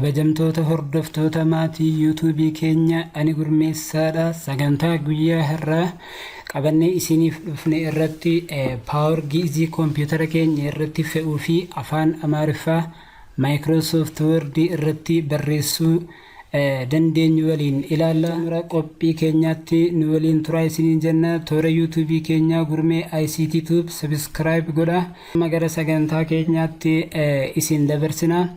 Kabajamtoota hordoftoota maatii yuutuubii keenya, ani Gurmeessaadha. Sagantaa guyyaa har'aa qabannee isiniif dhufne irratti Power Giizii koompiyuutara keenya irratti fe'uu fi afaan Amaariffaa Microsoft Word irratti barreessuu dandeenyu waliin ilaalla. Xumura qophii keenyaatti nu waliin turaa isiniin jenna. Toora yuutuubii keenyaa Gurmee ICT Tube subscribe godha. Amma gara sagantaa keenyaatti isin dabarsina.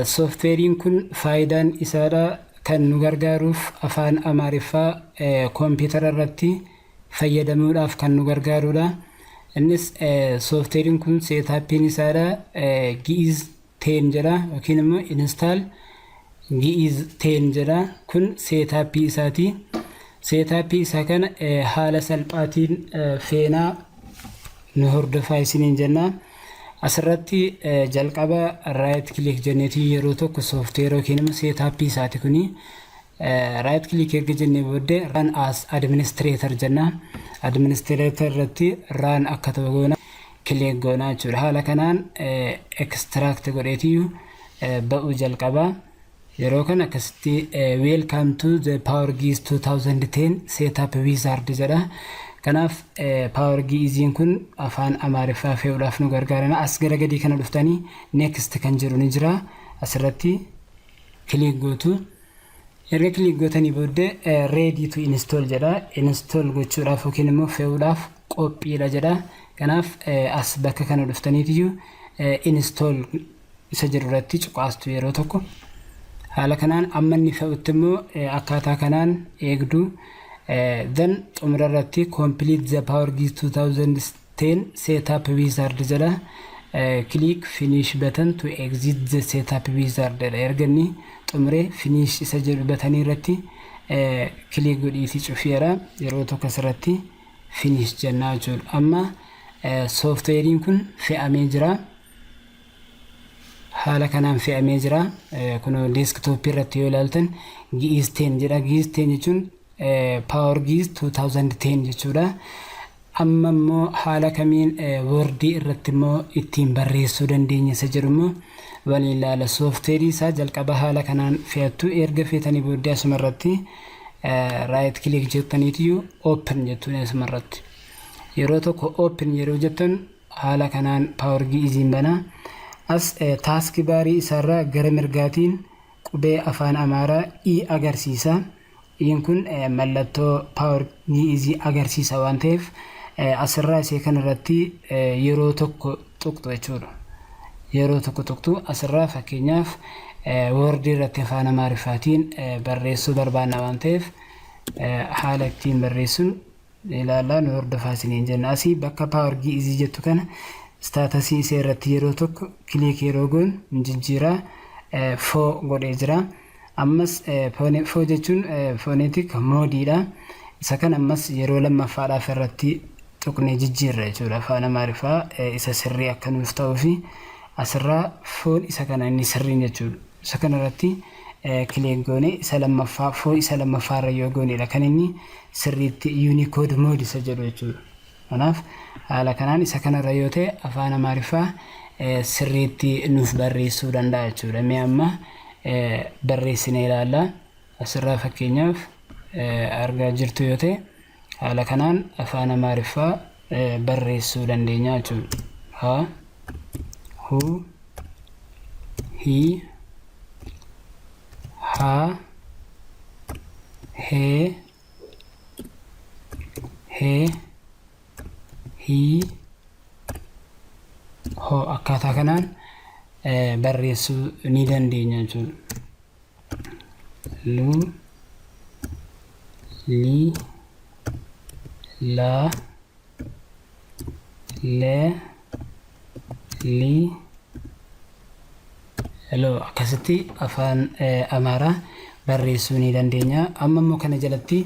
Sooftiweeriin kun faayidaan isaadha kan nu gargaaruuf afaan Amaariffaa koompiyuutara irratti fayyadamuudhaaf kan nu gargaarudha. Innis sooftiweeriin kun seetaappiin isaadha Gi'iz 10 jedha yookiin immoo install Gi'iz 10 jedha. Kun seetaappii isaati. Seetaappii isaa kana haala salphaatiin feenaa, nu hordofaa isiniin jenna. Asirratti jalqaba right click jenneetii yeroo tokko sooftiweera yookiin immoo seetaappii isaati kuni right click erga jennee booddee run as administrator jenna. Administrator irratti run akka ta'u goona, click goona jechuudha. Haala kanaan extract godheetiyyuu ba'uu jalqaba. Yeroo kana akkasitti "Welcome to the Power Geez 2010 setup wizard" jedha. Kanaaf Power Geeziin kun afaan Amaariffaa fe'uudhaaf nu gargaarama. As gara gadii kana dhuftanii next kan jedhu ni jira. Asirratti click gootu. Erga click gootanii booddee "ready to install" jedha. Install gochuudhaaf yookiin immoo fe'uudhaaf qophiidha jedha. Kanaaf as bakka kana dhuftaniitiyyuu install isa jedhu irratti cuqaastu yeroo tokko. Haala kanaan amma inni fe'utti immoo akkaataa kanaan eegdu. Then xumura irratti "Complete the Power Geez 2010 setup wizard" jedha. "Click finish button to exit the setup wizard" jedha. Erga inni xumuree finish isa jedhu buttonii irratti click godhiitii cufeera. Yeroo tokko asirratti finish jennaa jechuudha. Amma sooftiweeriin kun fe'amee jira. Haala kanaan fe'amee jira. Kun desktopii irratti yoo ilaaltan Gi'iz 10 jedha. Gi'iz 10 jechuun Power Geez 2010 jechuudha. Amma immoo haala kamiin Wordii irratti immoo ittiin barreessuu dandeenya isa jedhu immoo waliin ilaala. Sooftiweerii isaa jalqaba haala kanaan fe'attu. Erga feetanii booddee asuma irratti right click jettaniitiyyuu open jettuun asuma irratti. Yeroo tokko open yeroo jettan haala kanaan Power Geeziin banaa. As task barii isaarraa gara mirgaatiin qubee afaan Amaaraa I agarsiisa. Iin kun mallattoo Power Geezii agarsiisa waan ta'eef asirraa isee kanarratti yeroo tokko tuqxu jechuudha. Yeroo tokko tuqxu. Asirraa fakkeenyaaf Wordii irratti afaan Amaariffaatiin barreessuu barbaanna waan ta'eef haala ittiin barreessuun ilaalaa, nu hordofaa isiniin jenna. Asii bakka Power Geezii jettu kana statusii isee irratti yeroo tokko click yeroo goon jijjiiraa, foo godhee jira. Ammas foo jechuun phonetic modeiidha. Isa kan ammas yeroo lammaffaadhaaf irratti tuqnee jijjiirra jechuudha. Afaan Amaariffaa isa sirrii akka nuuf ta'uu fi asirraa foon isa kana inni sirriin jechuudha. Isa kana irratti click goone, isa lammaffaa, foo isa lammaffaarra yoo goonedha kan inni sirriitti Unicode mode isa jedhu jechuudha. Kanaaf haala kanaan isa kanarra yoo ta'e afaan Amaariffaa sirriitti nuuf barreessuu danda'a jechuudha. Mee amma barreessine ilaalla. Asirraa fakkeenyaaf argaa jirtu yoo ta'e haala kanaan afaan Amaariffaa barreessuu dandeenya jechuudha. Ha, hu, hi, ha, he, he, hi, ho, akkaataa kanaan barreessuu ni dandeenya jechuudha. Lu, li, la, le, li, lo, akkasitti afaan Amaaraa barreessuu ni dandeenya. Amma immoo kana jalatti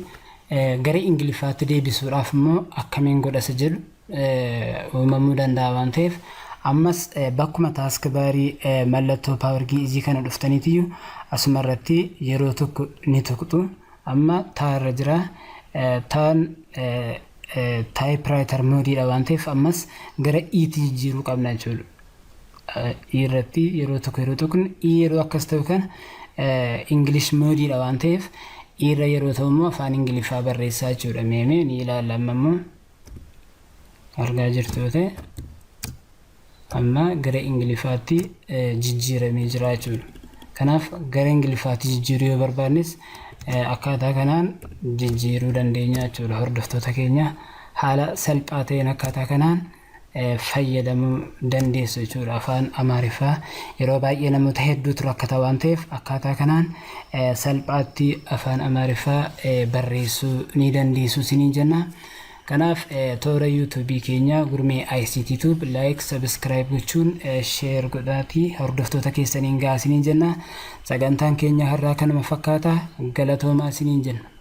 gara Ingiliffaatti deebisuudhaaf immoo akkamiin godha isa jedhu uumamuu danda'a waan ta'eef ammas bakkuma task barii mallattoo Power Geezii kana dhuftaniitiyyuu asuma irratti yeroo tokko ni tuqxu. Amma taa irra jira. Taan Typewriter modeiidha waan ta'eef ammas gara Etti jijjiiruu qabna jechuudha. E irratti yeroo tokko yeroo tokko E yeroo akkas ta'u kana English modeiidha waan ta'eef, E irra yeroo ta'u immoo afaan Ingiliffaa barreessaa jechuudha. Meemee ni ilaalla. Amma immoo argaa jirtu yoo ta'e, amma gara Ingiliffaatti jijjiiramee jira jechuudha. Kanaaf gara Ingiliffaatti jijjiiruu yoo barbaannes akkaataa kanaan jijjiiruu dandeenya jechuudha. Hordoftoota keenya, haala salphaa ta'een akkaataa kanaan fayyadamuu dandeessu jechuudha. Afaan Amaariffaa yeroo baay'ee namoota hedduutu rakkata waan ta'eef, akkaataa kanaan salphaatti afaan Amaariffaa barreessuu ni dandeessu isiniin jenna. Kanaaf toora YouTubeii keenya Gurmee ICT Tube like, subscribe gochuun share godhaatii hordoftoota keessaniin gahaa isiniin jenna. Sagantaan keenya har'aa kanuma fakkaata. Galatoomaa isiniin jenna.